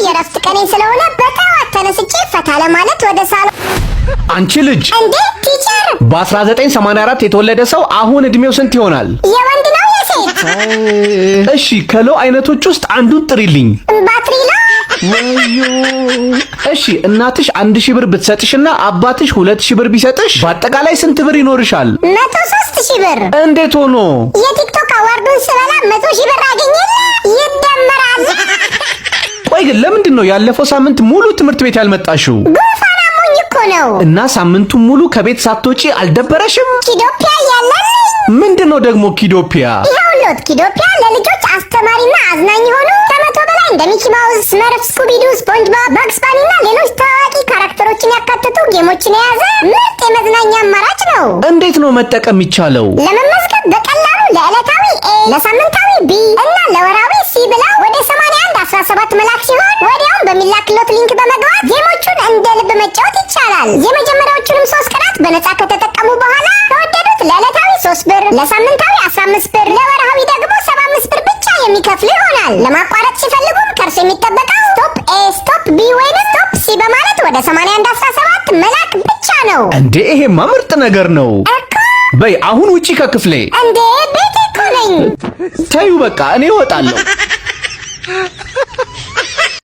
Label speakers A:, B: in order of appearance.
A: የእረፍት ቀኔ ስለሆነ በጠዋት ተነስቼ ፈታ ለማለት ወደ ሳሎን።
B: አንቺ ልጅ!
A: እንዴ teacher!
B: በ1984 የተወለደ ሰው አሁን እድሜው ስንት ይሆናል?
A: የወንድ ነው የሴት?
B: እሺ፣ ከ law አይነቶች ውስጥ አንዱን ጥሪልኝ።
A: ባትሪ law።
B: ወዮ! እሺ፣ እናትሽ 1,000 ብር ብትሰጥሽና አባትሽ 2,000 ብር ቢሰጥሽ በአጠቃላይ ስንት ብር ይኖርሻል?
A: 103,000 ብር።
B: እንዴት ሆኖ?
A: የቲክቶክ award ኡን ስበላ 100,000 ብር አገኘለ፣ ይደመራል።
B: ቆይ ግን ለምንድን ነው ያለፈው ሳምንት ሙሉ ትምህርት ቤት ያልመጣሽው?
A: ጉንፋን አሞኝ እኮ ነው።
B: እና ሳምንቱን ሙሉ ከቤት ሳትወጪ አልደበረሽም?
A: ኪዶፒያ እያለልኝ።
B: ምንድን ነው ደግሞ ኪዶፒያ?
A: ይኸውልዎት፣ ኪዶፒያ ለልጆች አስተማሪና አዝናኝ የሆኑ ከ100 በላይ እንደ ሚኪ ማውዝ፣ ስመርፍ፣ ስኩቢዱ፣ ስፖንጅቦብ፣ ባግስ ባኒ እና ሌሎች ታዋቂ character ኦችን ያካተቱ game ኦችን የያዘ ምርጥ የመዝናኛ አማራጭ ነው።
B: እንዴት ነው መጠቀም የሚቻለው?
A: ለመመዝገብ በቀላሉ ለዕለታዊ A፣ ለሳምንታዊ B እና ለወራዊ C ብለው ወደ 81 17 መላክ ሲሆን ወዲያውም በሚላክሎት link በመግባት game ኦቹን እንደ ልብ መጫወት ይቻላል። የመጀመሪያዎቹንም 3 ቀናት በነፃ ከተጠቀሙ በኋላ ከወደዱት ለዕለታዊ 3 ብር፣ ለሳምንታዊ 15 ብር፣ ለወርሃዊ ደግሞ 75 ብር ብቻ የሚከፍሉ ይሆናል። ለማቋረጥ ሲፈልጉም ከእርሶ የሚጠበቀው stop A፣ stop B ወይም stop C በማለት ወደ 81 17 መላክ ብቻ ነው።
B: እንዴ፣ ይሄማ ምርጥ ነገር ነው።
A: እኮ።
B: በይ አሁን ውጪ ከክፍሌ።
A: እንዴ፣ ቤቴ እኮ ነኝ።
B: ተዩ በቃ፣ እኔ እወጣለሁ።